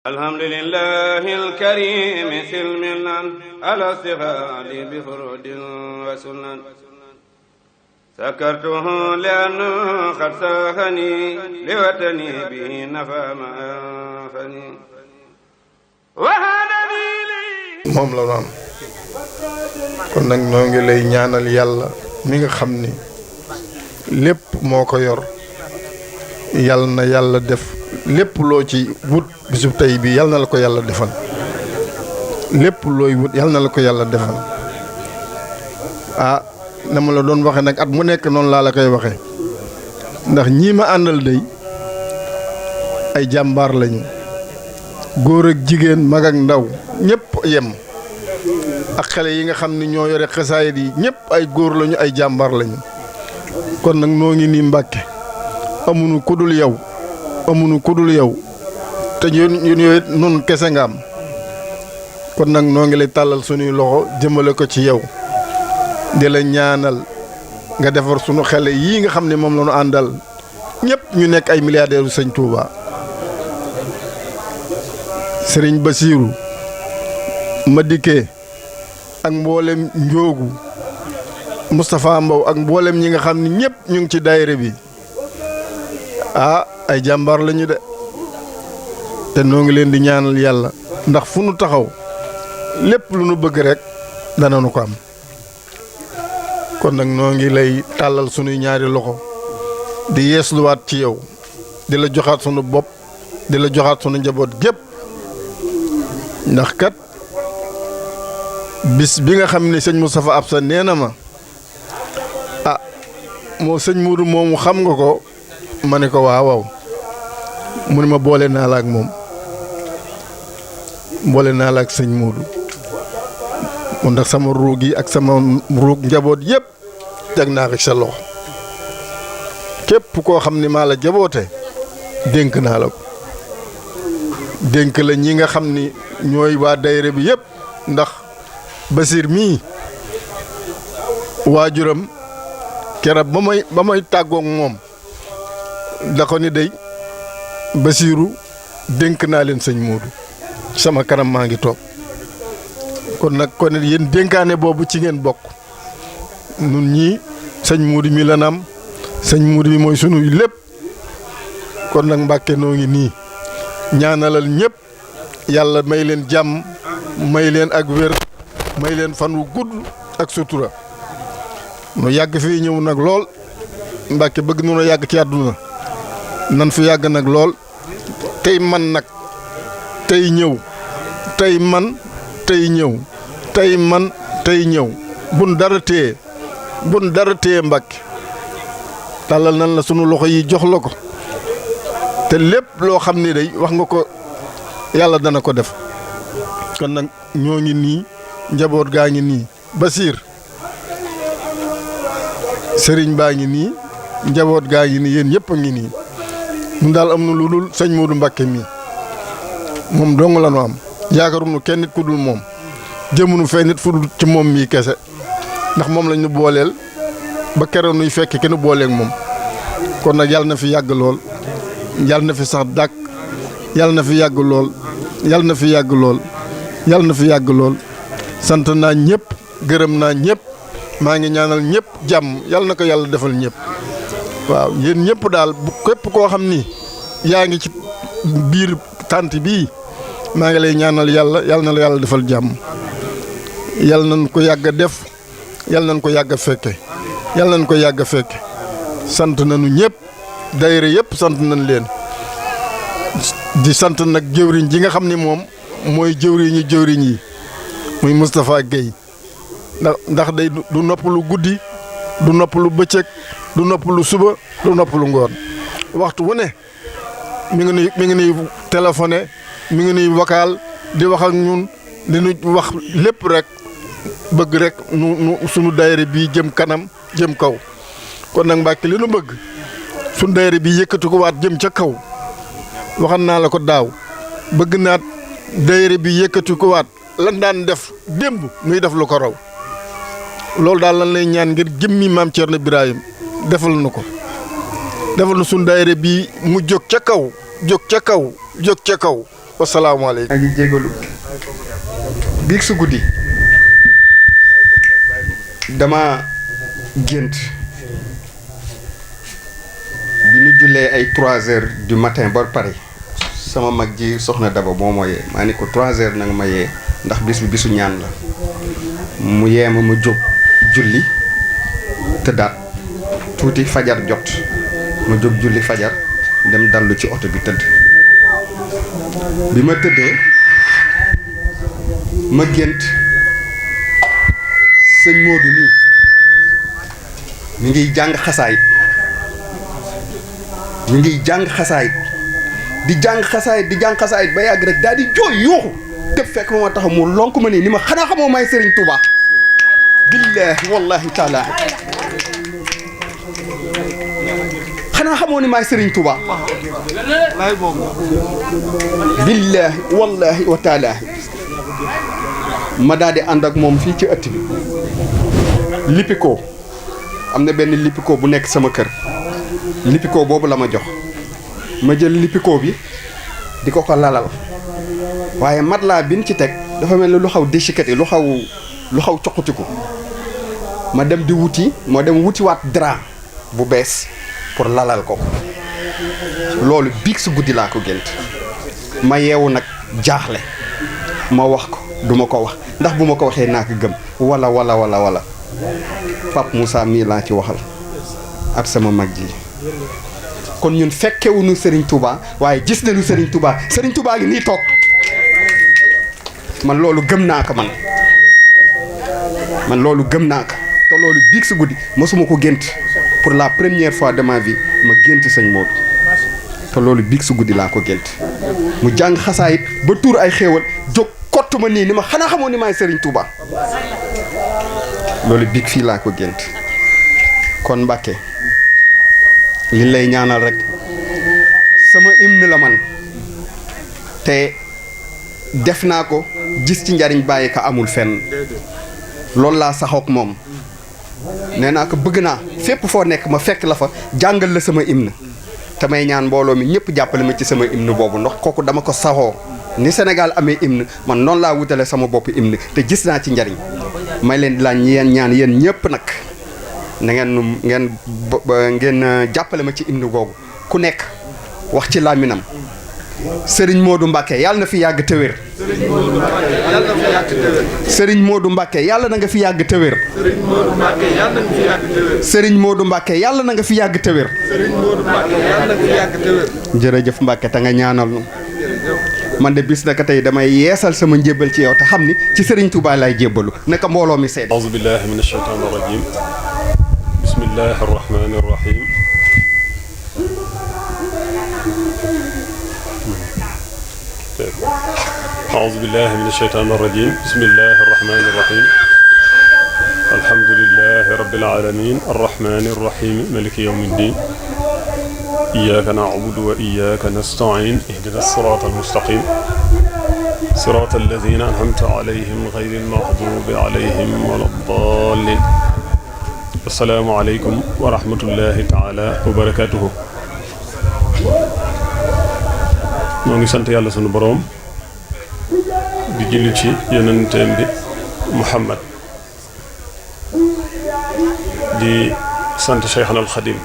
الحمد لله الكريم سلمنا على استغال بفرود وسنن سكرته لأنه قد ساخني لوطني به نفى ما أنفني وهدني لي moom la noonu kon nag ñoo ngi lay ñaanal yàlla mi nga xam ni lépp moo ko yor yàlla na yàlla def lépp loo ci wut bisub tey bi yàlla na la ko yàlla defal lépp looy wut yàlla na la ko yàlla defal na ma la doon waxe nag at mu nekk noonu laa la koy waxe ndax ñii ma àndal day ay jàmbaar lañu góor ak jigéen mag ak ndaw ñëpp yem ak xale yi nga xam ni ñoo yore xasaayit yi ñëpp ay góor lañu ay jàmbaar lañu kon nag noo ngi nii Mbàkke amuñu kudul yow te ñun yooyu nun kese nga am kon nag noo ngi lay tàllal sunuy loxo jëmale ko ci yow di la ñaanal nga defar sunu xale yii nga xam ne moom la ñu àndal ñëpp ñu nekk ay milliardaires u sëñ Touba sëriñ Basiiru ma dikkee ak mboolem Njoogu Moustapha Mbow ak mboolem ñi nga xam ne ñëpp ñu ngi ci daayira bi ay jàmbaar lañu de te noo ngi leen di ñaanal yàlla ndax fu nu taxaw lépp lu nu bëgg rek dana nu ko am kon nag noo ngi lay tàllal sunuy ñaari loxo di yeesluwaat ci yow di la joxaat sunu bopp di la joxaat sunu njaboot gépp ndax kat bis bi nga xam ne sëñ Moustapha Absa nee na ma moo sëñ Mourou moomu xam nga ko ma ne ko waaw mu ne ma boole naa la ak moom boole naa la ak sëñ Mourou mu ndax sama ruug yi ak sama ruug njaboot yëpp jag naa ko sa loxo képp koo xam ni maa la jaboote dénk naa la ko dénk la ñi nga xam ni ñooy waa daayira bi yëpp ndax Basiir mii waajuram keroog ba may tàggoog moom da ko ni day Basiiru dénk naa leen sëñ Moodu sama kanam maa ngi toog kon nag kon yéen dénkaane boobu ci ngeen bokk nun ñii sëñ Moodu mi la nam sëñ Moodu mi mooy sunu lépp kon nag Mbàkke noo ngi nii ñaanalal ñëpp yàlla may leen jàmm may leen ak wér may leen fan wu gudd ak sutura nu yàgg fii ñëw nag lool Mbàkke bëgg nu yàgg ci àdduna nan fi yàgg nag lool tey man nag tey ñëw tey man tey ñëw tey man tey ñëw bun dara téye Mbàkke tàllal nan la sunu loxo yi jox la ko te lépp loo xam ni day wax nga ko yàlla dana ko def kon nag ñoo ngi nii njaboot gaa ngi nii Basiir sëriñ baa ngi nii njaboot gaa ngi nii yéen ñëpp a ngi nii ñun daal am na lu dul sëñ Moodu Mbàkke mii moom dong la nu am yaakaarum nu kenn nit ku dul moom jëmunu fee nit fu dul ci moom mii kese ndax moom lañ nu booleel ba keroog nuy fekk kenn booleeg moom kon nag yàlla na fi yàgg lool yàlla na fi sax dàkk yàlla na fi yàgg lool yàlla na fi yàgg lool yàlla na fi yàgg lool sant naa ñëpp gërëm naa ñëpp maa ngi ñaanal ñëpp jàmm yàlla na ko yàlla defal ñëpp waaw yéen ñëpp daal bu képp koo xam ni yaa ngi ci biir tànt bii maa ngi lay ñaanal yàlla na la yàlla defal jàmm yàlla nañ ko yàgg a def yàlla nañ ko yàgg a fekke yàlla nañ ko yàgg a fekke sant nañu ñëpp daayira yëpp sant nañ leen di sant nag jëwriñ ji nga xam ni moom mooy jëwriñ yi muy Moustapha Guèye ndax day du noppalu guddi du noppalu bëccëg du noppalu suba du noppalu ngoon waxtu wu ne mi ngi nuy téléphoné mi ngi nuy vocal di wax ak ñun di nu wax lépp rek bëgg rek nu sunu daayira bii jëm kanam jëm kaw kon nag Mbàkke li nu bëgg sunu daayira bii yëkkati ko waat jëm ca kaw waxan naa la ko daaw bëgg naat daayira bi yëkkati ko waat lan daan def démb muy def lu ko raw loolu daal lan lay ñaan ngir jëmmi maam Thierno Birahim defal na ko defal na sunu daayira bi mu jóg ca kaw jóg ca kaw wasalaamaaleykum. maa ngi jégalu biig su guddi dama gént bi ñu jullee ay 3 heures du matin ba pare sama mag ji soxna Daba moo ma yee maa ni ko 3 heures nanga ma yee ndax bis bi bisu ñaan la mu yee ma jóg julli tëddaat tuuti fajar jot ma jóg julli fajar dem dallu ci oto bi tëdd bi ma tëddee ma gént sëñ Modou nii mi ngi jàng xasaay di jàng xasaay ba yàgg rek daal di jooy yuuxu te fekk ma taxaw mu lonk ma nii ni ma xanaa xamoo may Serigne Touba billaahi wallahi taala xanaa xamoo ni maay Serigne Touba billaahi wallahi wa taala ma daal di ànd ak moom fii ci ëtt bi lippikoo am na benn lippikoo bu nekk sama kër lippikoo boobu la ma jox ma jël lippikoo bi di ko lalal waaye matelas bi ñu ci teg dafa mel ni lu xaw déchiqueté lu xaw coqutiku ma dem wutiwaat drap bu bees pour lalal ko loolu biig su guddi laa ko gént ma yeewu nag jaaxle ma wax ko duma ko wax ndax bu ma ko waxee naa ko gëm wala Pape Moussa mii laa ci waxal ak sama mag ji kon ñun fekkewuñu Serigne Touba waaye gis nañu Serigne Touba ngi nii toog man loolu gëm naa ko man loolu gëm naa ko te loolu biig si guddi mosuma ko gént pour la première fois de ma vie ma gént sëñ Modou te loolu biig si guddi laa ko gént mu jàng xasaayit ba tuur ay xéewal jóg kott ma nii ni ma xanaa xamoo ni maay Serigne Touba loolu biig fii laa ko gént kon Mbàkke li lay ñaanal rek sama hymne la man te def naa ko gis ci njariñ bàyyi ko amul fenn loolu laa saxook moom nee naa ko bëgg naa fépp foo nekk ma fekk la fa jàngal la sama hymne te may ñaan mbooloo mi ñëpp jàppale ma ci sama hymne boobu ndax kooku dama ko saxoo ni Sénégal amee hymne man noonu laa wutale sama bopp hymne te gis naa ci njariñ may leen di laan ñaan yéen ñëpp nag na ngeen jàppale ma ci hymne googu ku nekk wax ci làmminam Serigne Modou Mbacké yàlla na fi yàgg te wér. Serigne Modou Mbacké yàlla na nga fi yàgg te wér. Serigne Modou Mbacké yàlla na nga fi yàgg te wér. jërëjëf Mbacké te nga ñaanal nu man de bis naka tey damay yeesal sama njébbal ci yow te xam ni ci Serigne Touba laay jébbalu naka mbooloo mi seede. a'uuzu billaahi mina shaytaani rajiim. bismillaahi rahmaani rahiim. أعوذ بالله من الشيطان الرجيم بسم الله الرحمن الرحيم الحمد لله رب العالمين الرحمن الرحيم مالك يوم الدين إياك نعبد وإياك نستعين اهدنا الصراط المستقيم صراط الذين أنعمت عليهم غير المغضوب عليهم ولا الضالين السلام عليكم ورحمة الله تعالى وبركاته. ñoo ngi sant yàlla sunu boroom di julli ci yonenteem bi Muhammad di sant Cheikhna al Khadim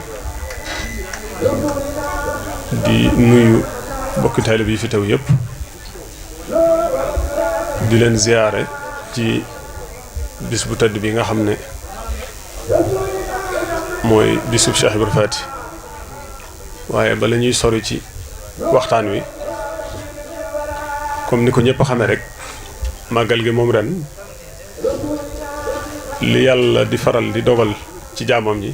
di nuyu bokki taalibe yi fi teew yëpp di leen ziyaare ci bis bu tedd bi nga xam ne mooy bisub Cheikh Ibra Faty waaye bala ñuy sori ci waxtaan wi comme ni ko ñëpp xamee rek màggal gi moom ren li yàlla di faral di dogal ci jaamam ñi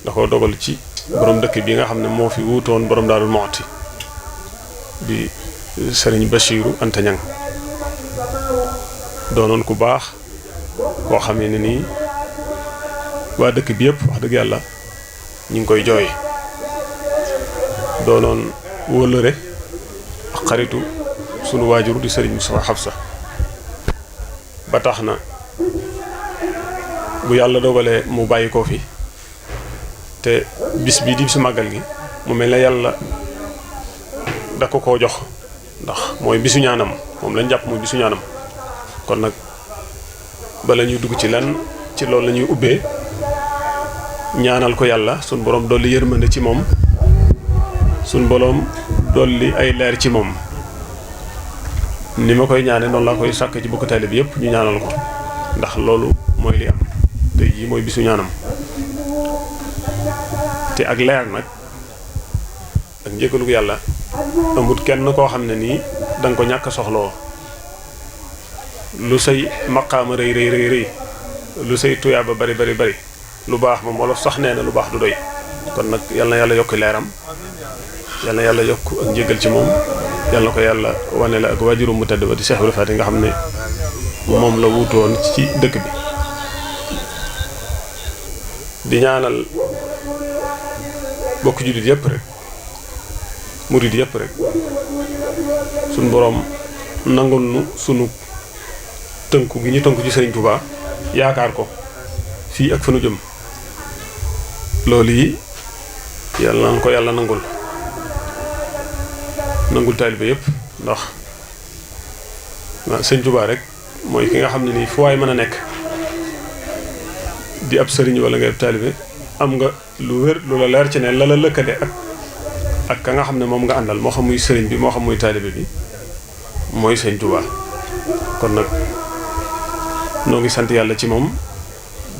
da ko dogal ci borom dëkk bi nga xam ne moo fi wuutoon borom Daaru Muxti di Sëriñ Bachiru Anta Ñang doonoon ku baax koo xamee ne nii waa dëkk bi yëpp wax dëgg yàlla ñu ngi koy jooy doonoon wóllëre ak xaritu sunu waajur di Sëriñ Moustapha Xabsa ba tax na bu yàlla dogalee mu bàyyi ko fi te bis bii di bisu màggal gi mu mel ne yàlla da ko koo jox ndax mooy bisu ñaanam moom lañ jàpp mooy bisu ñaanam kon nag bala ñuy dugg ci lan ci loolu la ñuy ubbee ñaanal ko yàlla suñ borom dolli yërmande ci moom suñ borom dolli ay leer ci moom ni ma koy ñaane noonu laa koy sàkk ci bokk taalibe bi yëpp ñu ñaanal ko ndax loolu mooy li am tey jii mooy bisu ñaanam te ak leer nag ak njëkkalu yàlla amut kenn koo xam ne nii da nga ko ñàkk soxloo lu say maqaama rëy rëy rëy rëy lu say tuyaaba bari bari bari lu baax moom wolof sax nee na lu baax du doy kon nag yal na yàlla yokk leeram yal na yàlla yokk ak njëgal ci moom yal na ko yàlla wane la ak waajurum mu tedd ba di Cheikh Ibrahima Faty nga xam ne moom la wuutu woon ci dëkk bi di ñaanal bokk jullit yëpp rek murid yëpp rek suñ boroom nangul nu sunu tënku gi ñu tënku ci Sëriñ Tuubaa yaakaar ko fii ak fa nu jëm loolu yi yàlla na ko yàlla nangul taalibe yëpp ndax Sëriñ Tuubaa rek mooy ki nga xam ne nii fu waay mën a nekk di ab sëriñ wala nga ab taalibe am nga lu wér lu la leer ci ne la la lëkkale ak ka nga xam ne moom nga àndal moo xam muy sëriñ bi moo xam muy taalibe bi mooy Sëriñ Tuubaa kon nag noo ngi sant yàlla ci moom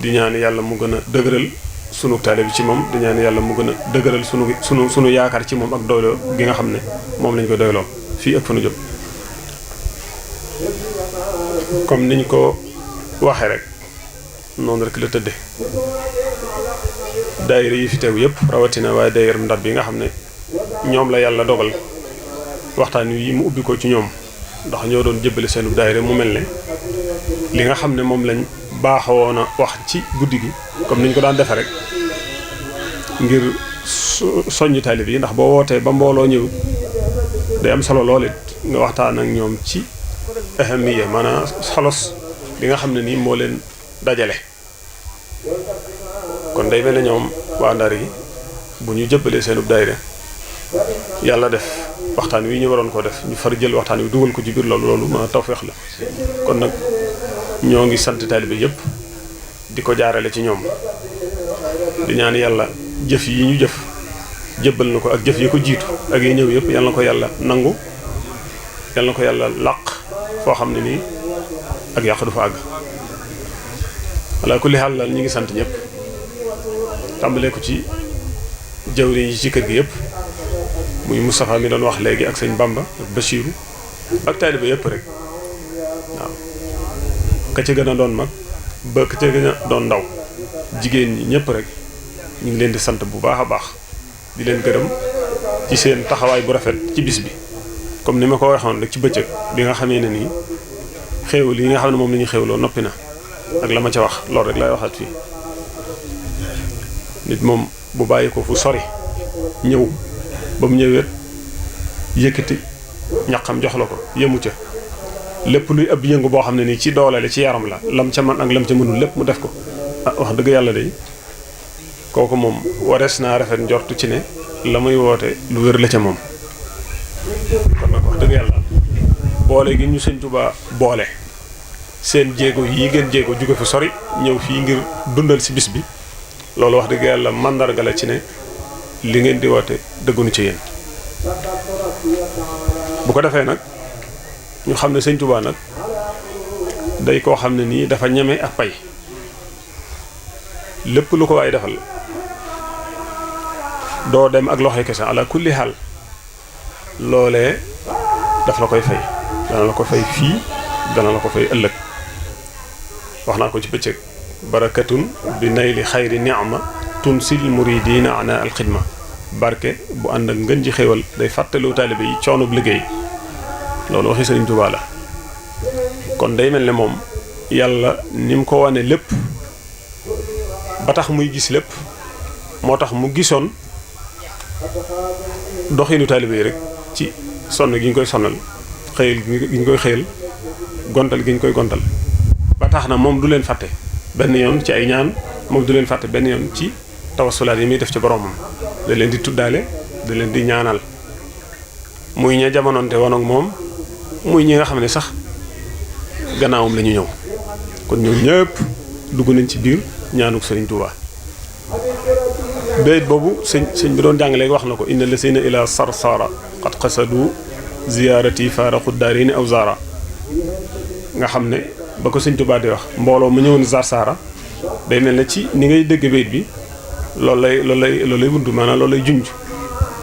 di ñaan yàlla mu gën a dëgëral sunu taalibe ci moom di ñaan yàlla mu gën a dëgëral sunu yaakaar ci moom ak doyloo gi nga xam ne moom lañ ko doyloo fii ak fa nu jëm comme niñ ko waxee rek noonu rek la tëdde daayira yi fi teew yëpp rawatina waaye daayira Ndar bi nga xam ne ñoom la yàlla dogal waxtaan wi mu ubbi ko ci ñoom ndax ñoo doon jébbale seenu daayira mu mel ne li nga xam ne moom lañ baaxoon a wax ci guddi gi comme niñ ko daan defe rek ngir soññ taalib yi ndax boo wootee ba mbooloo ñëw day am solo lool it nga waxtaan ak ñoom ci ahamiya maanaam xolos li nga xam ne nii moo leen dajale kon day mel ne ñoom waa Ndar yi bu ñu jëbbalee seenub daayira yàlla def waxtaan wi ñu waroon ko def ñu far jël waxtaan wi dugal ko ci biir loolu ma tawfeex la kon nag ñoo ngi sant taalibe yëpp di ko jaarale ci ñoom di ñaan yàlla jëf yi ñu jëf jëbbal na ko ak jëf yi ko jiitu ak yi ñëw yëpp yàlla na ko yàlla nangu yàlla na ko yàlla làq foo xam ne nii ak yàq du fa àgg walla kulli xaal la ñu ngi sant ñëpp tàmbalee ko ci jawriñ yi ci kër gi yëpp muy Moustapha mi doon wax léegi ak sëñ Bamba ak Bachirou ak taalibe yëpp rek waaw ka ca gën a doon mag ba ka ca gën a doon ndaw jigéen ñi ñëpp rek ñu ngi leen di sant bu baax a baax di leen gërëm ci seen taxawaay bu rafet ci bis bi comme ni ma ko waxoon rek ci bëccëg bi nga xamee ne nii xéewal yi nga xam ne moom la ñuy xéewloo noppi na ak la ma ca wax loolu rek lay waxaat fii nit moom bu bàyyi ko fu sori ñëw ba mu ñëwee yëkkati ñaqam jox la ko yëmu ca lépp luy ab yëngu boo xam ne nii ci doole la ci yaram la lam ca man ak lam ca mënul lépp mu def ko wax dëgg yàlla de kooku moom warees naa rafet njortu ci ne la muy woote lu wér la ca moom kon nag wax dëgg yàlla boole gi ñu Sëñ Tuubaa boole seen jéego yi ngeen jéego jóge fi sori ñëw fii ngir dundal si bis bi loolu wax dëgg yàlla màndarga la ci ne li ngeen di woote dëggunu ci yéen bu ko defee nag ñu xam ne Sëñ Tuubaa nag day koo xam ne nii dafa ñeme ak pay lépp lu ko waay defal doo dem ak loxoy kese ala kulli xaal loolee daf la koy fay dana la ko fay fii dana la ko fay ëllëg wax naa ko ci bëccëg barakatun bi nayli xayri ni'ma tunsil muridina ana alxidma barke bu ànd ak ngën ji xéewal day fàttaloo taalibe yi coonub liggéey loolu waxi Sëriñ Tuubaa la kon day mel ne moom yàlla ni mu ko wane lépp ba tax muy gis lépp moo tax mu gisoon doxinu taalibe yi rek ci sonn gi ñu koy sonnal xëyal gi ñu koy xëyal gontal gi ñu koy gontal ba tax na moom du leen fàtte benn yoon ci ay ñaan moom du leen fàtte benn yoon ci tawasulaat yi muy def ci boromam da leen di tuddaale da leen di ñaanal muy ña jamonoonte woon ak moom muy ñi nga xam ne sax gannaawam la ñu ñëw kon ñoom ñëpp dugg nañ ci biir ñaanuk Sëriñ Tuubaa bayit boobu sëñ bi doon jàng léegi wax na ko inna lasina ila sarsara qad qasadu ziyaarati faaraqu daarini aw zaara nga xam ne ba ko sëñ Tuubaa di wax mbooloo mu ñëwoon Sarsara day mel ne ci ni ngay dégg bayit bi loolu lay wund maanaam loolu lay junj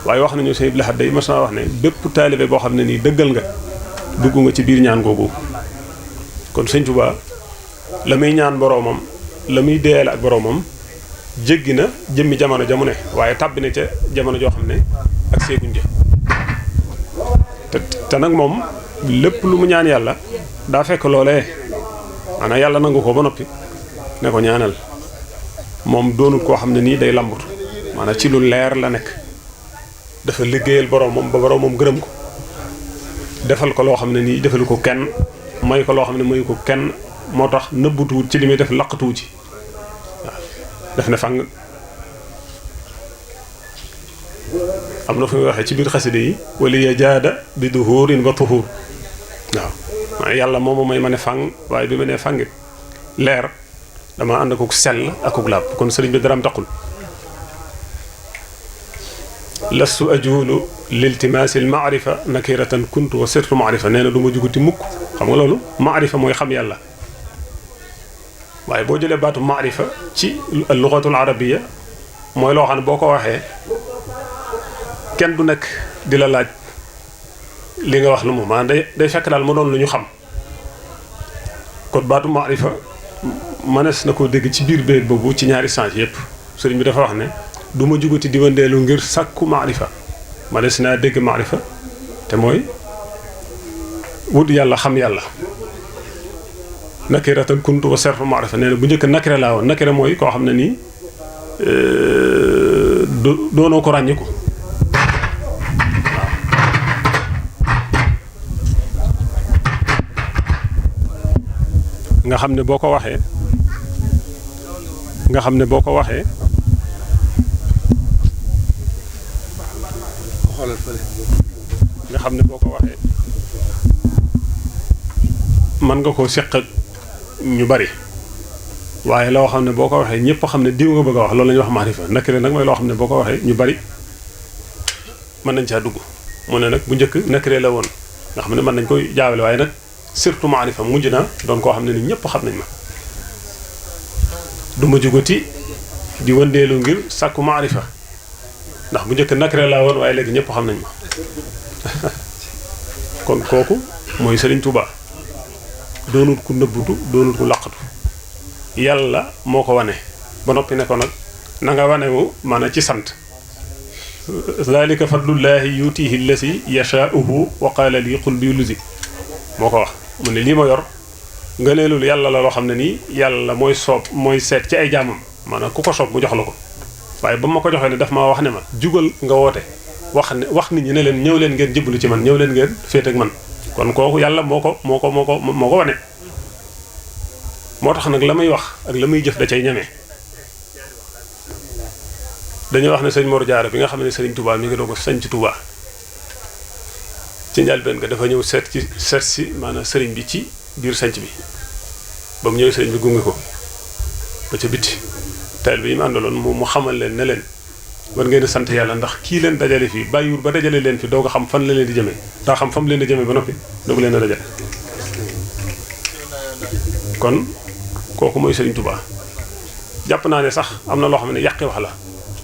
waaye wax nañu sëñ Abdul Ahad day mas naa wax ne bépp taalibe boo xam ne nii dëggal nga dugg nga ci biir ñaan googu kon sëñ Tuubaa la muy ñaan boroomam la muy deeyal ak boroomam jéggi na jëmmi jamono ja mu ne waaye tàbbi na ca jamono joo xam ne ak seeguñ te nag moom lépp lu mu ñaan yàlla daa fekk loolee maanaam yàlla nangu ko ba noppi ne ko ñaanal moom doonut koo xam ne nii day lambut maanaam ci lu leer la nekk dafa liggéeyal boroomam ba boroomam gërëm ko defal ko loo xam ne nii defalu ko kenn may ko loo xam ne mayu ko kenn moo tax nëbbutuwut ci li muy def laqatuwu ci waaw def ne fang am na fu muy waxee ci biir xaside yi wala ya jaada bi duhurin wa tuhur waaw maa yàlla mooma may ma ne fang waaye bi ma nee fangit leer dama ànd akuk sell akuk laab kon sëriñ bi daraam taqul lastu ajulu liltimaasi al maarifa nakiratan kuntu wa sirtu maarifa nee na du ma juguti mukk xam nga loolu maarifa mooy xam yàlla waaye boo jëlee baatu maarifa ci lugatul arabiya mooy loo xam ne boo ko waxee kenn du nekk di la laaj li nga wax lu mu maanaam day fekk daal mu doon lu ñu xam kon baatu maarifa mënees na koo dégg ci biir bayit boobu ci ñaari sens yëpp sëriñ bi dafa wax ne du ma jugati di wandeelu ngir sàkku maarifa mënees naa dégg maarifa te mooy wut yàlla xam yàlla nakiratan kuntu wa sertu maarifa nee na bu njëkk nakira laa woon nakira mooy koo xam ne nii doonoo ko ràññiku nga xam ne boo ko waxee nga xam ne boo ko waxee mën nga koo seq ak ñu bari waaye loo xam ne boo ko waxee ñëpp xam ne diw nga bëgg a wax loolu la ñuy wax maarifa nakira nag mooy loo xam ne boo ko waxee ñu bari mën nañ caa dugg mu ne nag bu njëkk nakira la woon nga xam ne mën nañ koy jaawale waaye nag surtout maarifa mujj na doon koo xam ne ni ñëpp xam nañ ma du ma jugati di wëndeelu ngir sàkku maarifa ndax bu njëkk nakira laa woon waaye léegi ñëpp xam nañ ma kon kooku mooy Sëriñ Tuubaa doonut ku nëbbutu doonut ku laqatu yàlla moo ko wane ba noppi ne ko nag na nga wane wu maanaam ci sant zalika fadlullahi yutihi allasi yashaa'uhu wa qaala li qul bi lusi moo ko wax mu ne lii ma yor ngëneelul yàlla la loo xam ne nii yàlla mooy soob mooy seet ci ay jaamam maanaam ku ko soob mu jox la ko waaye ba ma ko joxee ne daf ma wax ne ma jugal nga woote wax nit ñi ne leen ñëw leen ngeen jébbalu ci man ñëw leen ngeen féet ak man kon kooku yàlla moo ko wane moo tax nag la may wax ak la muy jëf da cay ñemee dañuy wax ne sëñ Mor Jaara bi nga xam ne sëriñ Touba mi ngi doog a sañ ci Touba ci njëlbéen nga dafa ñëw seet si maanaam sëriñ bi ci biir sanc bi ba mu ñëwee sëriñ bi gunge ko ba ca bitti teel bi yi mu àndaloon mu xamal leen ne leen war ngeen a sant yàlla ndax kii leen dajale fii bàyyiwul ba dajale leen fi doog a xam fan la leen di jëmee daa xam fa mu leen di jëmee ba noppi doog leen a dajale kon kooku mooy Sëriñ Tuubaa jàpp naa ne sax am na loo xam ne yàqi wax la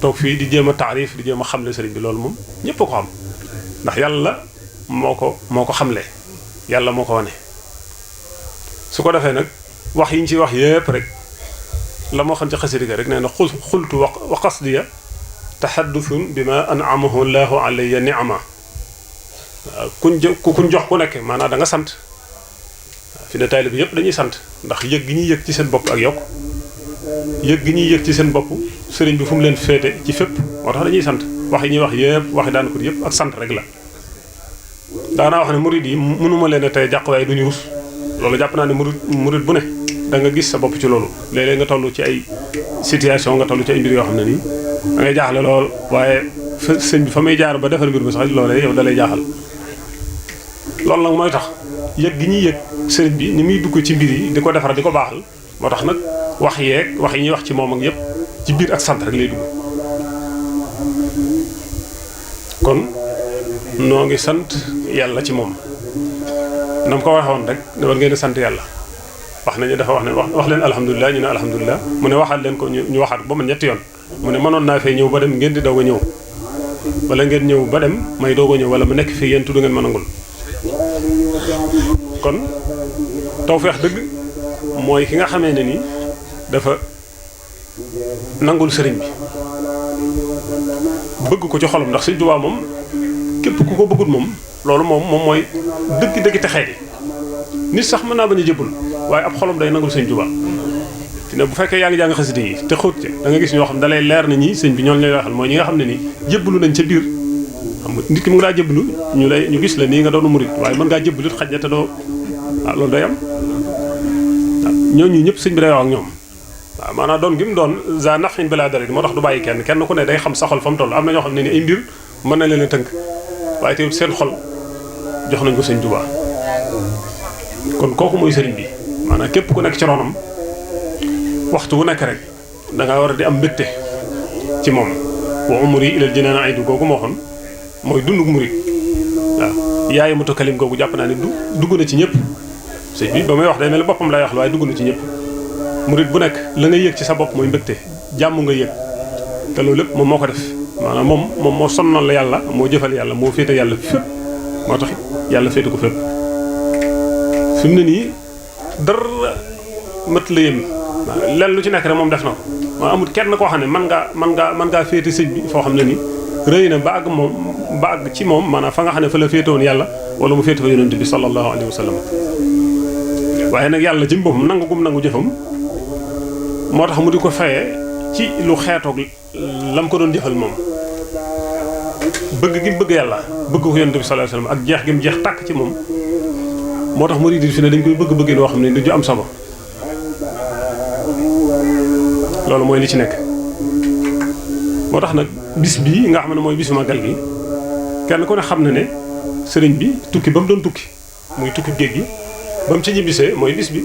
toog fii di jéem a taarif di jéem a xamle sëriñ bi loolu moom ñëpp a ko xam ndax yàlla moo ko xamle yàlla moo ko wane su ko defee nag wax yi ñu ci wax yépp rek la moo xam ci xasida ga rek nee na xultu wa qasdiya taxaddusun bi ma an'amahu llahu alayya ni'ama waaw kuñ jox ku nekk maanaam da nga sant fi ne taalibe bi yëpp dañuy sant ndax yëg gi ñuy yëg ci seen bopp ak yokk yëg gi ñuy yëg ci seen bopp sëriñ bi fu mu leen féete ci fépp moo tax dañuy sant wax yi ñuy wax yëpp waxi daan ko yëpp ak sant rek la daanaa wax ne murid yi mënuma leen a tey jàq waaye duñu rus loolu jàpp naa ne murid bu ne da nga gis sa bopp ci loolu léeg-léeg nga toll ci ay situation nga toll ci ay mbir yoo xam ne nii da ngay jaaxle lool waaye sëñ bi fa may jaar ba defar mbir mi sax loolee yow da lay jaaxal loolu nag mooy tax yëg gi ñuy yëg sëriñ bi ni muy dugg ci mbir yi di ko defar di ko baaxal moo tax nag wax yi ñuy wax ci moom ak yëpp ci biir ak sant rek lay dugg kon noo ngi sant yàlla ci moom na mu ko waxoon rek ne war ngeen sant yàlla wax nañu dafa wax ne wax leen alhamdulilah ñu ne alhamdulilah mu ne waxaat leen ko ñu waxaat ba man ñetti yoon mu ne mënoon naa fee ñëw ba dem ngeen di doog a ñëw wala ngeen ñëw ba dem may doog a ñëw wala mu nekk fii yéen tudd ngeen ma nangul kon tawfeex dëgg mooy ki nga xamee ne ni dafa nangul sëriñ bi bëgg ko ci xolam ndax Sëriñ Tuubaa moom képp ku ko bëggul moom loolu moom mooy dëgg texee di nit sax mën naa bañ a jëbbul waaye ab xolam day nangul Sëriñ Tuubaa te ne bu fekkee yaa ngi jàng xasida yi te xóot ci da nga gis ñoo xam ne da lay leer na ñi sëñ bi ñoom lay waxal mooy ñi nga xam ne ni jëbbalu nañ ca biir xam nga nit ki mu ngi laa jëbbalu ñu gis la nii nga doonu murit waaye mën ngaa jëbbalu xaj na te doo waaw loolu day am waaw ñooñu ñëpp sëñ bi day wax ak ñoom waaw maanaam doon gi mu doon za nafin balaa dara moo tax du bàyyi kenn ku ne day xam sa xol fa mu toll am na ñoo xam ne ni ay mbir mën na leen a tënk waaye teewul seen xol jox nañ ko Sëñ Tuubaa kon kooku mooy sëriñ bi maanaam képp ku nekk ci ronam waxtu wu nekk rek da nga war a di am mbégte ci moom wa umri ilal jinaan aydu googu moo xoon mooy dunduk murit waaw yaay mutakalim googu jàpp naa ne dugg na ci ñëpp sëñ bi ba may wax day mel boppam lay wax waaye dugg na ci ñëpp murit bu nekk la nga yëg ci sa bopp mooy mbégte jàmm nga yëg te loolu lépp moom moo ko def maanaam moom moo sonnal la yàlla moo jëfal yàlla moo féete yàlla fépp moo tax yàlla féete ko fépp fi mu ne nii dara mët la yem lenn lu ci nekk rek moom def na ko maa amul kenn koo xam ne mën ngaa féete sëñ bi foo xam ne ni rëy na ba àgg ci moom maanaam fa nga xam ne fa la féete woon yàlla wala mu féete fa yonent bi sallallahu alayhi wa sallam waaye nag yàlla ci boppam nangu gum nangu jëfam moo tax mu di ko fayee ci lu xeetoog lam ko doon jëfal moom bëgg gi bëgg yàlla bëgg ko yonent bi sallallahu alayhi wa sallam ak jeex gi mu jeex tàkk ci moom moo tax murid yi fi ne dañ koy bëgg loo xam ne du ju am solo loolu mooy li ci nekk moo tax nag bis bii nga xam ne mooy bisu Magal gi kenn ku ne xam na ne sëriñ bi tukki ba mu doon tukki muy tukki géej gi ba mu ci ñibbisee mooy bis bi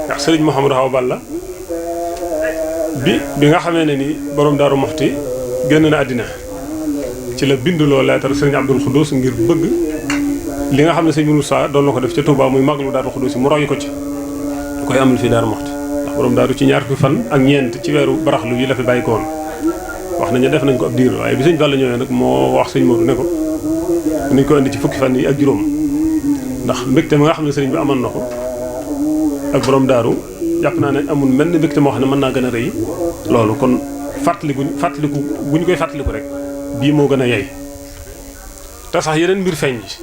ndax sëriñ Mouhamadou Awa Balla bi nga xamee ne ni borom Daaru Muxti génn na àddina ci la binduloo leetar sëriñ Abdul Xuddus ngir bëgg li nga xam ne sëñ Moussa doon na ko def ca Touba muy Magalu Daaru Xuddus mu roy ko ci da koy amul fii Daaru Muxti ndax borom daaru ci ñaar fukki fan ak ñeent ci weeru baraxlu yi la fi bàyyi ko woon wax nañu def nañ ko ab diir waaye bi sëñ Balla ñëwee nag moo wax sëñ Modou ne ko nañ ko indi ci fukki fan yi ak juróom ndax mbégte ma nga xam ne sëriñ bi amoon na ko ak borom daaru jàpp naa ne amul mel ni mbégte moo xam ne mën naa gën a rëy loolu kon fàttaliku bu ñu koy fàttaliku rek bii moo gën a yey te sax yeneen mbir feeñ ji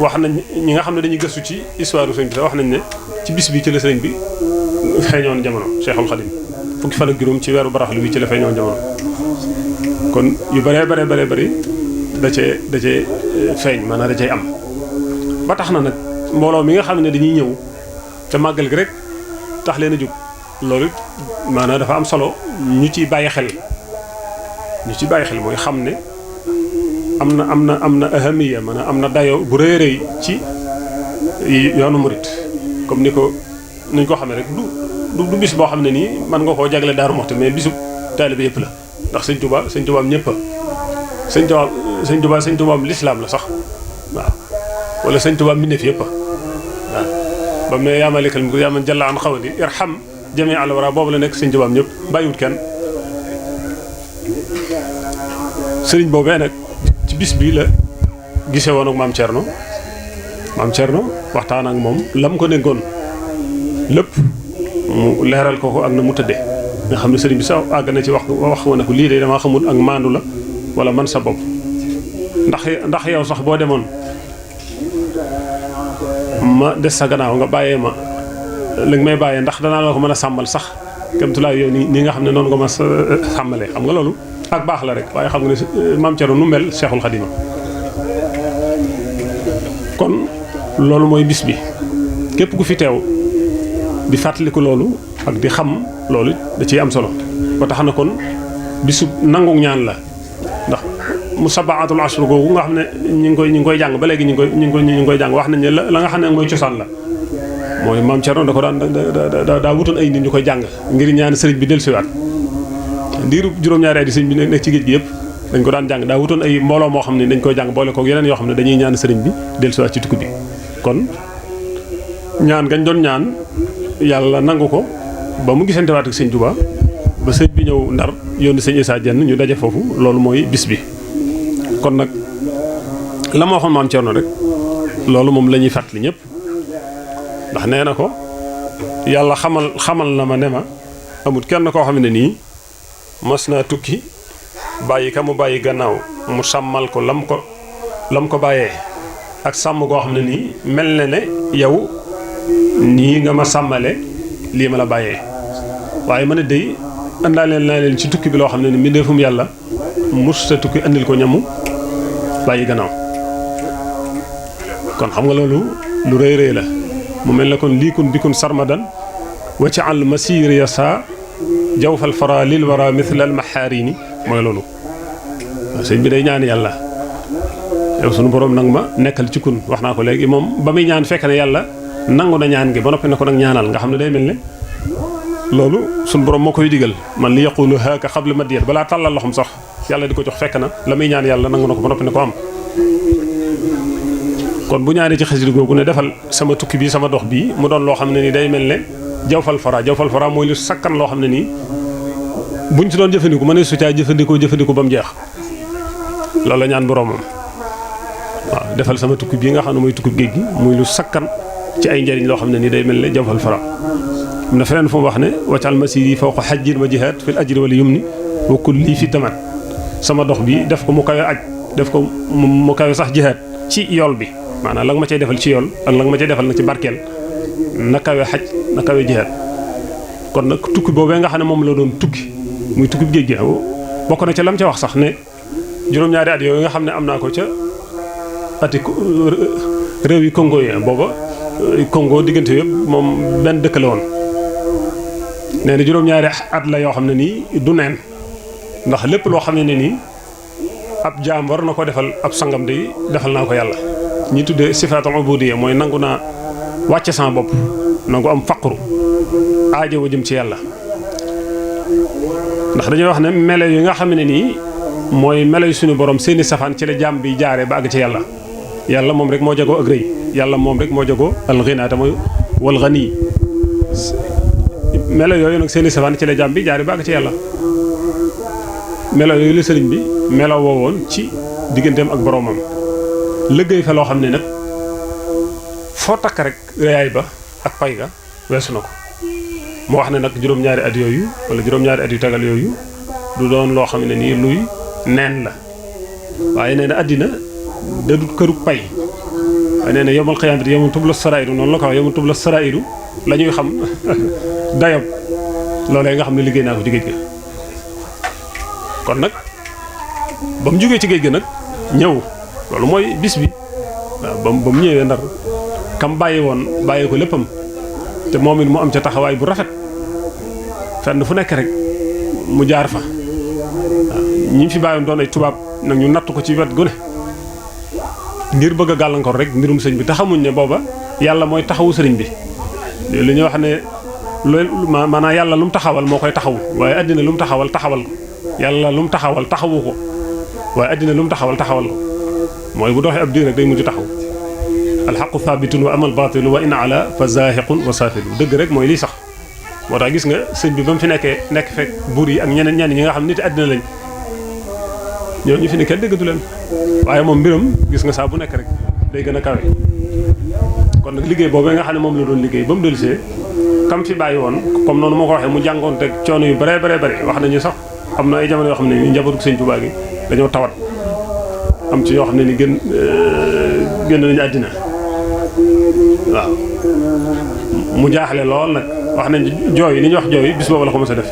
wax nañ ñi nga xam ne dañuy gëstu ci histoire sëriñ bi wax nañ ne ci bis bi ci la sëriñ bi feeñoon jamono Cheikhul Khadim fukki fan ak juróom ci weeru baraxlu bi ci la feeñoon jamono kon yu bëree bëri da cee feeñ maanaam da cay am ba tax na nag mbooloo mi nga xam ne dañuy ñëw te màggal gi rek tax leen a jóg loolu maanaam dafa am solo ñu ciy bàyyi xel mooy xam ne am na ahamiya maanaam am na dayo bu rëy rëy ci yoonu murit comme ni ko xamee rek du bis boo xam ne nii mën nga koo jagle Daaru Muxti mais bisu taalibe yëpp la ndax sëñ Tuubaa am ñëpp sëñ Tuubaa am lislaam la sax waaw wala sëñ Tuubaa mbindeef yëpp waaw ba mu ne yaa maalikal mulk yaa man jalla an xawdi irham jamii al wara boobu la nekk sëñ Tuubaa am ñëpp bàyyiwut kenn sëriñ boobee nag ci bis bii la gisee woon ak maam Thierno waxtaan ak moom lam ko dénkoon lépp mu leeral ko ak na mu tëddee nga xam ne sëriñ bi sax àgg na ci wax ko ne ko lii de damaa xamul ak maandu la wala man sa bopp ndax yow sax boo demoon ma des sa gannaaw nga bàyyee ma li nga may bàyyee ndax danaa la ko mën a sàmmal sax kémtulaay yow nii nga xam ne noonu nga ma sàmmalee xam nga loolu ak baax la rek waaye xam nga ne maam Thierno nu mel Cheikhul Khadim kon loolu mooy bis bi képp ku fi teew di fàttaliku loolu ak di xam loolu da ciy am solo ba tax na kon bisu nangu ñaan la ndax mu sabaatul ashru googu nga xam ne ñu ngi koy jàng ba léegi ñu ngi koy jàng wax nañ ne la nga xam ne mooy cosaan la mooy maam Thierno da ko daan daa wutoon ay nit ñu koy jàng ngir ñaan sëriñ bi dellusiwaat ndiiru juróom-ñaari at yi sëriñ bi nekk ci géej gi yëpp dañ ko daan jàng daa wutoon ay mbooloo moo xam ne dañ koy jàng boole koog yeneen yoo xam ne dañuy ñaan sëriñ bi dellusiwaat ci tukki bi kon ñaan gañ doon ñaan yàlla nangu ko ba mu gisantewaat ak sëñ Tuubaa ba sëñ bi ñëw Ndar yónni sëñ Issa Diène ñu daje foofu loolu mooy bis bi kon nag la ma waxoon maam Thierno rek loolu moom la ñuy fàttali ñëpp ndax nee na ko yàlla xamal na ma ne ma amul kenn koo xam ne nii mas naa tukki bàyyi ka mu bàyyi gannaaw mu sàmmal ko lam ko bàyyee ak sàmm goo xam ne nii mel na ne yow nii nga ma sàmmale lii ma la bàyyee waaye ma ne day andaaleel naa leen ci tukki bi loo xam ne ni mbindeefum yàlla musta tukki andil ko ñamu bàyyi gannaaw kon xam nga loolu lu rëy rëy la mu mel ne kon liikun bikun sarmadan wa ci àll masir ya saa jawfal fara lil wara mithlal maxaarini mooy loolu sëñ bi day ñaan yàlla yow sunu borom nag ma nekkal ci kun wax naa ko léegi moom ba muy ñaan fekk ne yàlla nangu na ñaan gi ba noppi na ko nag ñaanal nga xam ne day mel ne loolu sunu borom moo koy digal man li yaqulu haaka xabla ma diyet balaa tàllal loxom sax yàlla di ko jox fekk na la muy ñaan yàlla nangu na ko ba noppi ne ko am kon bu ñaanee ci xasida googu ne defal sama tukki bi sama dox bii mu doon loo xam ne ni day mel ne jawfal fara mooy lu sakkan loo xam ne nii buñ ci doon jëfandiku ma ne su caa jëfandiku ba mu jeex loolu la ñaan boroomam waaw defal sama tukki bii nga xam ne mooy tukki géej gi muy lu sakkan ci ay njëriñ loo xam ne nii day mel ne jawfal fara am na feneen fu mu wax ne waccal masiri fawqa hajjin wa jihaad fil ajri wal yumni wa kulli fi tamat sama dox bi def ko mu kawe aj def ko mu kawe sax jihaad ci yool bi maanaam la nga ma cay defal ci yool ak la nga ma cay defal nag ci barkeel na kawe xaj na kawe jihaad kon nag tukki boobee nga xam ne moom la doon tukki muy tukki géej gi bokk na ca lam ca wax sax ne juróom-ñaari at yooyu nga xam ne am naa ko ca ati réew yi Congo yi booba Congo diggante yëpp moom benn dëkk la woon nee na juróom-ñaari at la yoo xam ne nii du neen ndax lépp loo xam ne nii ab jaam war na ko defal ab sangam de defal naa ko yàlla ñi tuddee sifaatul ubudiyya mooy nangu naa wàcce sama bopp nangu am faqru aajo wa jëm ci yàlla ndax dañuy wax ne melo yi nga xam ne nii mooy melo yu suñu borom seeni safaan ci la jaam bi jaaree ba àgg ci yàlla yàlla moom rek moo jagoo ak rëy yàlla moom rek moo jagoo alxinaata mooy wal xanii melo yooyu nag seeni safaan ci la jaam bi jaaree ba àgg ci yàlla melo yooyu la sëriñ bi melo woowoon ci digganteem ak boromam liggéey fa loo xam ne nag foo takk rek réyaay ba ak pay ga weesu na ko mu wax ne nag juróom-ñaari at yooyu wala juróom-ñaari at yu tegal yooyu du doon loo xam ne nii luy neen la waaye nee na àddina da du këru pay waaye nee na yomal xiyaamati yomal tubla sarairu noonu la ko wax yomal tubla sarairu la ñuy xam dayob loolee nga xam ne liggéey naa ko ci géej ga kon nag ba mu jógee ci géej ga nag ñëw loolu mooy bis bi waaw ba mu ñëwee Ndar kam bàyyi ko léppam te moom it mu am ca taxawaay bu rafet fenn fu nekk rek mu jaar fa waaw ñi fi bàyyoon doon ay tubaab nag ñu natt ko ci wet gu ne ngir bëgg a gàllankoor rek mbirum sëñ bi te xamuñ ne booba yàlla mooy taxawu sëriñ bi li ñuy wax ne loolu maanaam yàlla lu mu taxawal moo koy taxawu waaye àddina lu mu taxawal taxawal ko yàlla lu mu taxawal taxawu ko waaye àddina lu mu taxawal taxawal ko mooy bu doxee ab diir rek day mujj taxaw alxaqu thabitun wa amal batilu wa in ala fa zaahiqun wa saafilu dëgg rek mooy lii sax moo tax gis nga sëñ bi ba mu fi nekk fekk buur yi ak ñeneen ñi nga xam nit àddina lañ ñoo ñu fi ne kenn déggatu leen waaye moom mbiram gis nga saa bu nekk rek day gën a kawe kon nag liggéey boobee nga xam ne moom la doon liggéey ba mu dellusee kam fi bàyyi woon comme noonu moo ko waxee mu jàngoon teg coono yu bare wax nañu sax am na ay jamono yoo xam ne ni njabootu sëñ Tuubaa gi dañoo tawat am ci yoo xam ne ni génn nañu àddina waaw mu jaaxle lool nag wax nañ jooy li ñuy wax jooy bis boobu la ko mos a def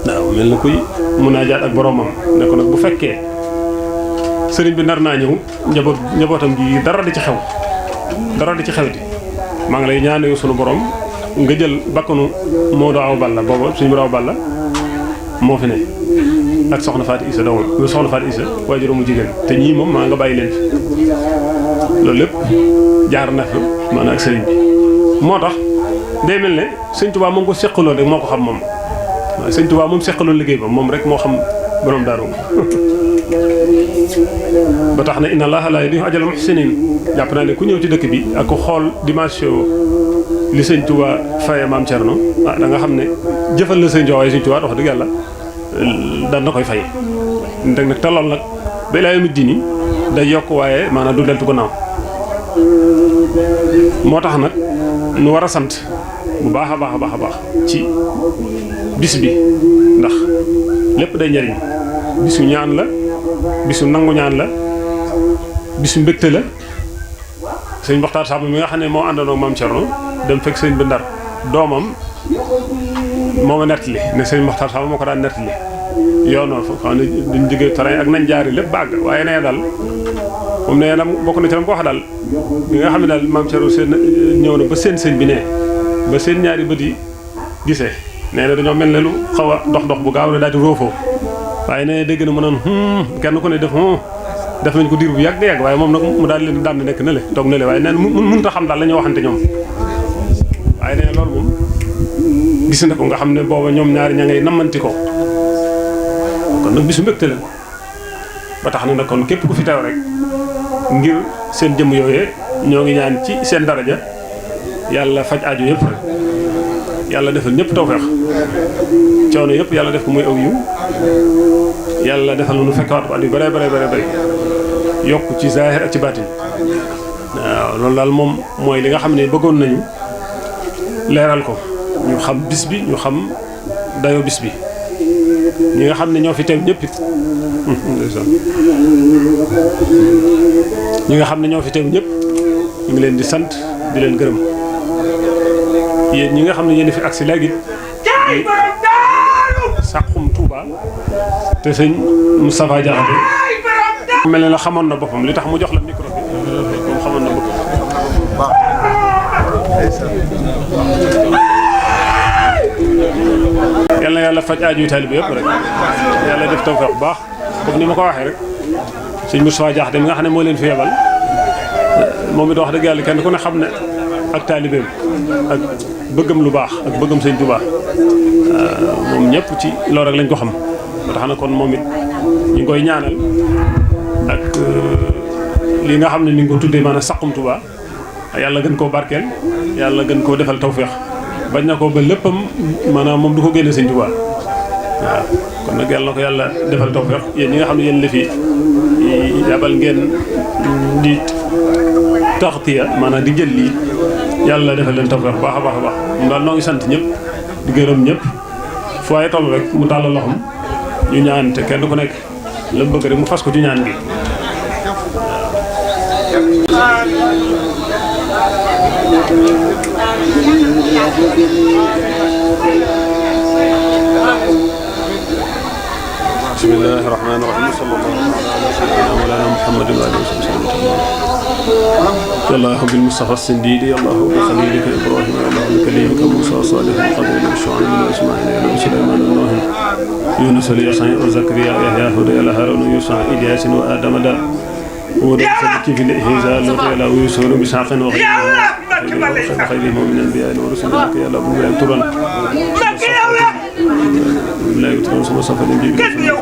waaw mel na kuy munaajaat ak boromam ne ko nag bu fekkee sëriñ bi nar naa ñëw njabootam gi dara di ci xewti maa ngi lay ñaanee sunu borom nga jël bakkanu Modou Awa Balla booba suñu Modou Awa Balla moo fi ne ak soxna Fatou Issa doomam lu soxna Fatou Issa waajur mu jigéen te ñii moom maa nga bàyyi leen fi loolu lépp jaar na fi maanaam ak sëriñ bi moo tax day mel ne sëñ Tuubaa moom ko seqaloon rek moo ko xam moom waaw sëñ Tuubaa moom seqaloon liggéey ba moom rek moo xam borom daaru ba tax na inna allaha la yudii'u ajral muhsinin jàpp naa ne ku ñëw ci dëkk bi ak ku xool dimension li sëñ Tuubaa faye maam Cerno da nga xam ne jëfal la sëñ Tuubaa waaye sëñ Tuubaa wax dëgg yàlla daan na koy fay ndeg nag te lool nag ba ilaa yawmi diini day yokk waaye maanaam du deltu gannaaw moo tax nag nu war a sant bu baax a baax a baax a baax ci bis bi ndax lépp day njariñ bisu ñaan la bisu nangu ñaan la bisu mbégte la sëñ Moxtaar Samb mi nga xam ne moo àndoon ak maam Cerno dem fekk sëñ bi Ndar doomam moo ma nettali ne sëñ Moxtaar Samb moo ko daan nettali yoonoo fa xam ne duñ jógee train ak nañ jaari lépp bàgg waaye nee daal moom nee na bokk na ci lam ko wax daal bi nga xam ne daal maam Cerno seen ñëw na ba seen sëñ bi ne ba seen ñaari bët yi gisee nee na dañoo mel ne lu xaw a dox bu gaaw ne daal di roofoo waaye nee dégg na mu noon kenn ku ne def nañ ko diir bu yàgg waaye moom nag mu daal leen daan nekk na le toog na le waaye nee na mënut a xam daal la ñoo waxante ñoom waaye nee na loolu moom gis na ko nga xam ne booba ñoom ñaari ña ngay nammanti ko kon nag bisu mbégte la ba tax na nag kon képp ku fi teew rek ngir seen jëmm yooyee ñoo ngi ñaan ci seen daraja yàlla faj aajo yëpp rek yàlla defal ñëpp tawfeex coono yëpp yàlla def ko muy aw yiw yàlla defal nu fekkaat ko at yu bare yokk ci zaahir ak ci baatin waaw loolu daal moom mooy li nga xam ne bëggoon nañu leeral ko ñu xam bis bi ñu xam dayoo bis bi ñi nga xam ne ñoo fi teew ñëpp it ñi nga xam ne ñoo fi teew ñëpp ñu ngi leen di sant di leen gërëm yéen ñi nga xam ne yéen fi agsi léegi Saxum Touba te sëñ Moustapha Diakhaté mel ne la xamoon na boppam li tax mu jox la micro bi moom xamoon na boppam yal na yàlla faj aaju taalibe yëpp rek yàlla def tawfeex bu baax comme ni ma ko waxee rek sëñ Moustapha Diakhaté mi nga xam ne moo leen fi yebal moom it wax dëgg yàlla kenn ku ne xam ne ak taalibeem ak bëggam lu baax ak bëggam sëñ Tuubaa moom ñëpp ci loolu rek lañ ko xam ba tax na kon moom it ñu ngi koy ñaanal ak li nga xam ne ni nga ko tuddee maanaam Saxum Touba yàlla gën koo barkeel yàlla gën koo defal tawféex bañ na ko ba léppam maanaam moom du ko génne sëñ Tuubaa waaw kon nag yàlla na ko yàlla defal tawféex yéen ñi nga xam ne yéen la fi yabal ngeen di taxtiya maanaam di jël lii yàlla defal leen tawfeex baax a baax a baax moom daal noo ngi sant ñëpp di gërëm ñëpp fu waaye toll rek mu tàllal loxoom ñu ñaan te kenn ku nekk la mu bëgg rek mu fas ko ci ñaan gi bismillahi rahmaani rahim sallallahu ala sayyidina mawlana muhammadin wa alihi wa sahbihi الله بالمصطفى السنديد الله بخليلك إبراهيم الله بكليمك موسى صالح القبيل وشعيب وإسماعيل وسليمان ونوح يونس اليسع وزكريا يحيى هدى هارون ويوسع إلياس وآدم دا ودرس في الإهزال وقيل ويوسف بساق وغيره خيرهم من الأنبياء ورسل لك يا الله بن ترى لا يترون سما صفا النبي كان يا الله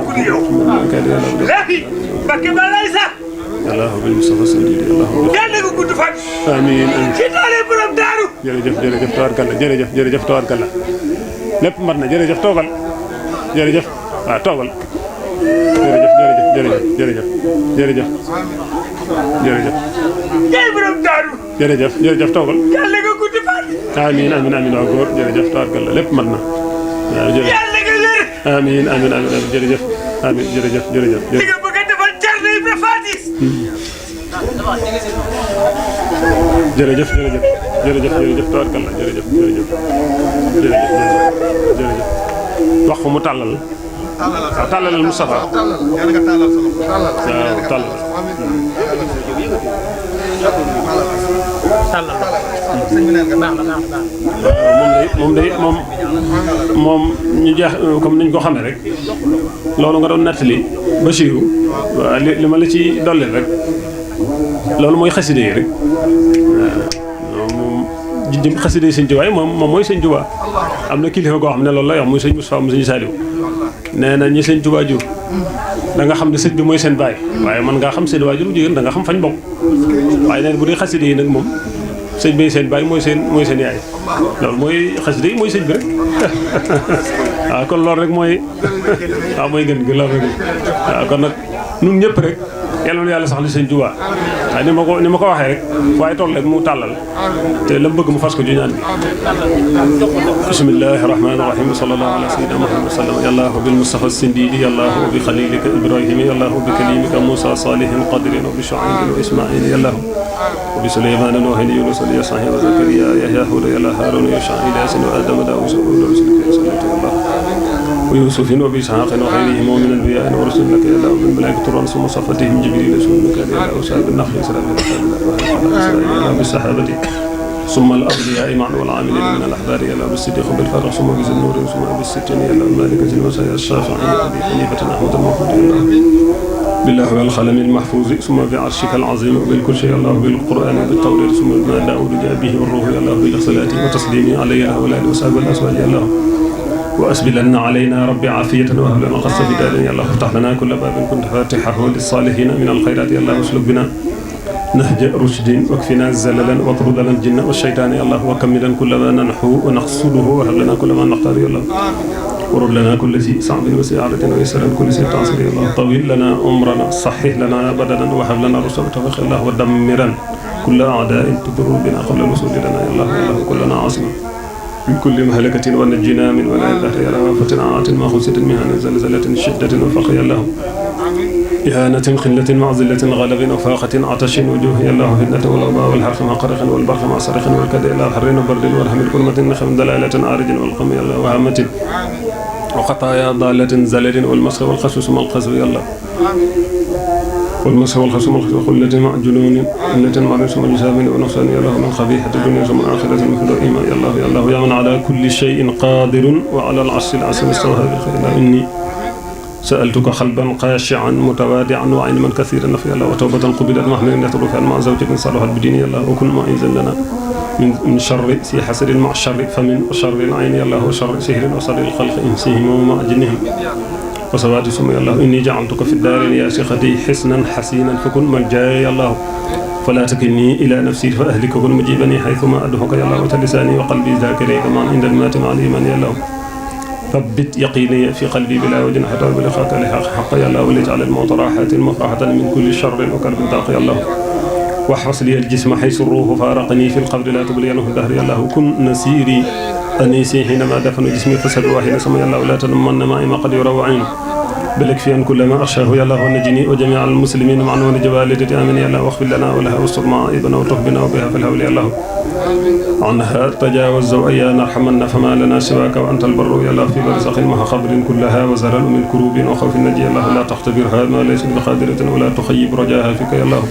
الله بالمصطفى السنديد الله amiin jërëjëf tawarkalla jërëjëf tawarkalla lépp mat na jërëjëf toogal jërëjëf waaw toogal jërëjëf toogal amiin waaw góor jërëjëf tawarkalla lépp mat na waaw jërëjëf amiin jërëjëf amiin jërëjëf jërëjëf tawarkalla jërëjëf wax ko mu tàllal waaw tàllalal Moustapha waaw tàllal moom ñu jeex comme niñ ko xamee rek loolu nga doon nettali Bachirou waaw li ma la ci dolli rek loolu mooy xaside yi rek waaw moom jëm xaside yi Sëñ Tuubaa moom mooy Sëñ Tuubaa am na kilifa koo xam ne loolu la wax muy Sëñ Moustapha mu Sëñ Saliou nee na ñi Sëñ Tuubaa jur da nga xam ne sëñ bi mooy seen baay waaye man ngaa xam seen waajur bu jigéen da nga xam fañ bokk waaye nee na bu dee xaside yi nag moom sëñ bi seen baay mooy seen yaay loolu mooy xaside yi mooy sëñ bi rek waaw kon loolu rek mooy waaw mooy gën gi loolu rek waaw kon nag ñun ñëpp rek yàlla na yàlla sax li Sëñ Tuubaa waaye ni ma ko waxee rek waaye toll rek mu tàllal te la mu bëgg mu fas ko ju ñaan bi bismillahi rahmani rahim sallallahu ala sayyidina muhammad wa sallam yallahu bil mustafa sindidi yallahu bi khalilika ibrahima yallahu bi kalimika musa salihin qadirin wa bi shu'aibin wa ismail yallahu wa bi sulaymana nuhin yunus wa yasah wa zakariya yahya huda yallahu harun yasha ilasin wa adama dawud wa rusulika sallallahu ويوسف وبإسحاق وغيرهم من الأنبياء ورسل لك يا الله من ملائكة الرسل وصفتهم جبريل سنك يا الله وسائر النخل سلام الله بالسحابة ثم الأولياء معا والعاملين من الأحبار يا الله بالصديق بالفرح ثم بذي النور ثم بالستين يا الله المالكة الوسائل الشافعية أبي حنيفة أحمد المحمود يا الله بالله والخلم المحفوظ ثم بعرشك العظيم وبالكل شيء الله بالقرآن بالتوريد ثم ما داود جاء به والروح يا الله بالصلاة وتسليم عليه وعلى آله وصحبه والأسوال يا الله وأسبلن علينا رب عافية وهب لنا قصة بدال يا الله افتح لنا كل باب كنت فاتحه للصالحين من الخيرات يا الله اسلك بنا نهج رشد واكفنا زللا واطرد لنا الجن والشيطان يا الله وكملا كل ما ننحو ونقصده وهب لنا كل ما نختار يا الله ورد لنا كل ذي صعب وسعادة ويسرا كل شيء تعصر يا الله طويل لنا عمرنا صحح لنا بدنا وهب لنا رشد وتوفيق الله ودمرا كل أعداء تضر بنا قبل الوصول لنا يا الله كلنا عاصما من كل مهلكة ونجنا من ولا الدهر يا الله فتنعات ما خسرت منها زلزلة شدة وفقر يا الله إهانة قلة معزلة غلب وفاقة عطش وجوه يا الله فتنة والوباء والحرق مع قرق والبرق مع صرخ والكد إلى حر وبرد ورحم الكلمة نخم دلالة عارج والقم يا الله وهامة وخطايا ضالة زلل والمسخ والخسوس مع القسو يا الله والمسح والخصم والخلة مع جنون قلة مع رسم الجسام ونقصان يا الله من خبيحة الدنيا ثم الآخرة مثل إيمان يا الله يا من على كل شيء قادر وعلى العرش العظيم استوى بخير إني سألتك قلبا خاشعا متواضعا وعلما كثيرا نفي الله وتوبة قبلت محمد يتركها مع زوجة صالحة بدين يا الله وكن معيذا لنا من شر سي حسد مع الشر فمن وشر العين يا الله وشر سهر وشر الخلق إنسهم ومع جنهم وسواد ثم يا الله إني جعلتك في الدارين يا شيختي حسنا حسينا فكن ملجاي يا الله فلا تكلني إلى نفسي فأهلك كن مجيبني حيثما أدعوك يا الله وتلساني وقلبي ذاكريك معا عند المات مع الإيمان يا الله ثبت يقيني في قلبي بلا وجن حتى بلقاك حق يا الله ولجعل الموت راحة مفرحة من كل شر وكرب ضاق يا الله واحفظ لي الجسم حيث الروح فارقني في القبر لا تبلينه الدهر يا الله كن نسيري أنيسي حينما دفن جسمي فسد واحد سمي الله ولا تلمن معي ما قد يرى وعين بل اكفي كل ما أخشاه يا الله ونجني وجميع المسلمين معا ونجي والدتي آمين يا الله واغفر لنا ولها واستر معائبنا وتوب بنا وبها في الهول يا الله عنها تجاوز وإيانا ارحمنا فما لنا سواك وأنت البر يا الله في برزخ مع خبر كلها وزرل من كروب وخوف النجي يا الله لا تختبرها ما ليست بقادرة ولا تخيب رجاها فيك يا الله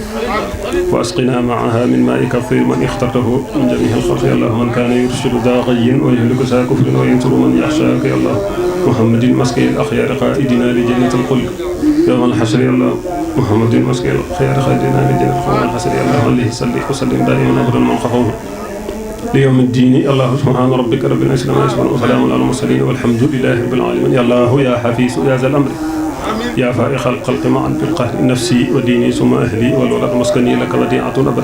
وأسقنا معها من ماء كثير من اخترته من جميع الخلق يا الله من كان يرشد ذا غي ويهلك ذا كفر وينصر من يخشاك يا الله محمد مسكي الأخيار قائدنا لجنة الخلد يوم الحشر يا الله محمد مسكي الأخيار قائدنا لجنة الحشر يا الله عليه صلي وسلم دائما أبدا من خفوه ليوم الدين الله سبحان ربك رب العزة عما يصفون وسلام على المرسلين والحمد لله رب العالمين يا الله يا حفيظ يا ذا الأمر يا فائق الخلق معا في القهر نفسي وديني ثم أهلي والولد مسكني لك وديعة أبد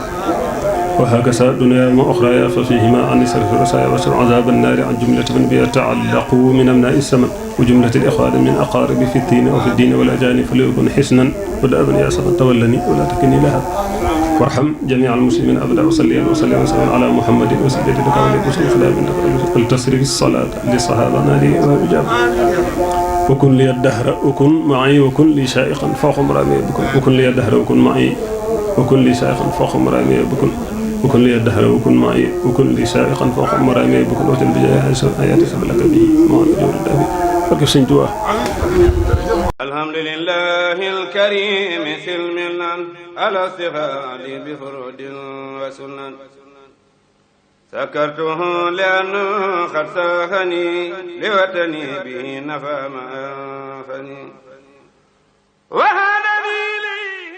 وهكذا دنيا وأخرى ففيهما عن سرف الرسايا وسر عذاب النار عن جملة من بيتعلقوا من أمناء السمن وجملة الإخوان من أقارب في الدين وفي الدين والأجانب فليكن حسنا ودأبا يا سبا تولني ولا تكني لها وارحم جميع المسلمين أبدا وصلي وسلم على محمد وسيدة لك وسلم خلال منك ولتصرف الصلاة لصحابنا لي وإجابة وكن لي الدهر وكن معي وكن لي شائقا فوق مرامي بكن وكن لي الدهر وكن معي وكن لي شائقا فوق مرامي بكن وكن لي الدهر وكن معي وكن لي شائقا فوق مرامي بكن وتل بجاه آيات سبلك به مع الجور الدابي فكيف سنتوا الحمد لله الكريم سلم على استفاد بفرود وسنن سكرته لأنه قد ساخني لوطني به نفى ما أنفني